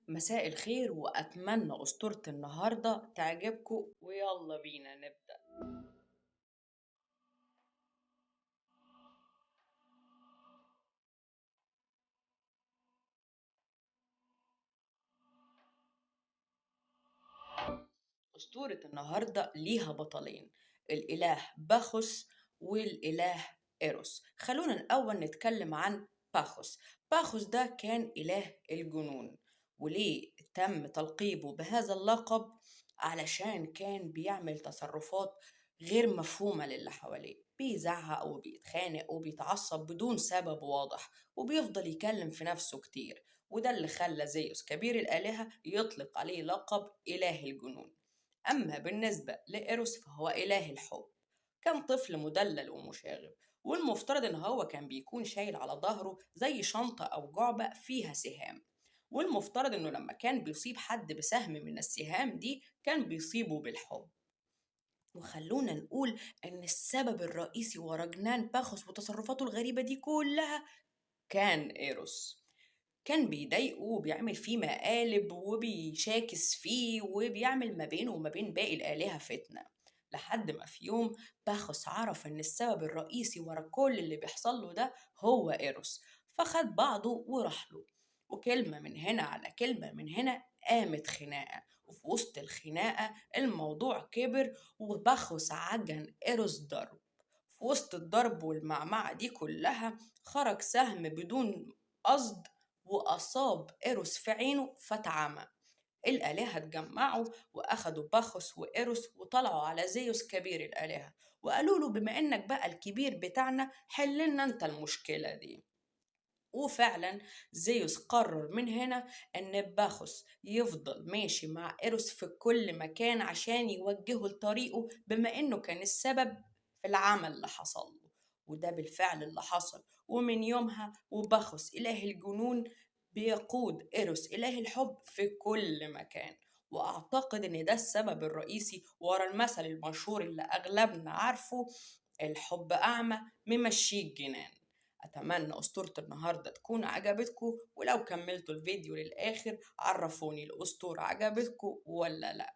مساء الخير، وأتمنى أسطورة النهاردة تعجبكم، ويلا بينا نبدأ. أسطورة النهاردة ليها بطلين، الإله باخوس والإله إيروس. خلونا الأول نتكلم عن باخوس. باخوس ده كان إله الجنون، وليه تم تلقيبه بهذا اللقب؟ علشان كان بيعمل تصرفات غير مفهومة للي حواليه، بيزعق وبيتخانق وبيتعصب بدون سبب واضح، وبيفضل يكلم في نفسه كتير، وده اللي خلى زيوس كبير الآلهة يطلق عليه لقب إله الجنون. أما بالنسبة لإيروس فهو إله الحب، كان طفل مدلل ومشاغب، والمفترض إن هو كان بيكون شايل على ظهره زي شنطة أو جعبة فيها سهام، والمفترض إنه لما كان بيصيب حد بسهم من السهام دي كان بيصيبه بالحب. وخلونا نقول إن السبب الرئيسي ورا جنان باخوس وتصرفاته الغريبة دي كلها كان إيروس. كان بيضايقه وبيعمل فيه مقالب وبيشاكس فيه وبيعمل ما بينه وما بين باقي الآلهة فتنة، لحد ما في يوم باخوس عرف إن السبب الرئيسي ورا كل اللي بيحصل له ده هو إيروس، فخد بعضه وراح له، وكلمة من هنا على كلمة من هنا قامت خناقة، وفي وسط الخناقة الموضوع كبر وباخوس عجن إيروس ضرب. في وسط الضرب والمعمعة دي كلها خرج سهم بدون قصد وأصاب إيروس في عينه فاتعمى. الآلهة اتجمعوا وأخدوا باخوس وإيروس وطلعوا على زيوس كبير الآلهة وقالوا له بما إنك بقى الكبير بتاعنا حل لنا أنت المشكلة دي. وفعلا زيوس قرر من هنا إن باخوس يفضل ماشي مع إيروس في كل مكان عشان يوجهه لطريقه، بما إنه كان السبب في العمل اللي حصل له، وده بالفعل اللي حصل. ومن يومها وباخوس إله الجنون بيقود إيروس إله الحب في كل مكان. وأعتقد إن ده السبب الرئيسي ورا المثل المشهور اللي أغلبنا عارفه، الحب أعمى ممشيه الجنان. أتمنى أسطورة النهاردة تكون عجبتكم، ولو كملتوا الفيديو للآخر عرفوني الأسطورة عجبتكم ولا لأ.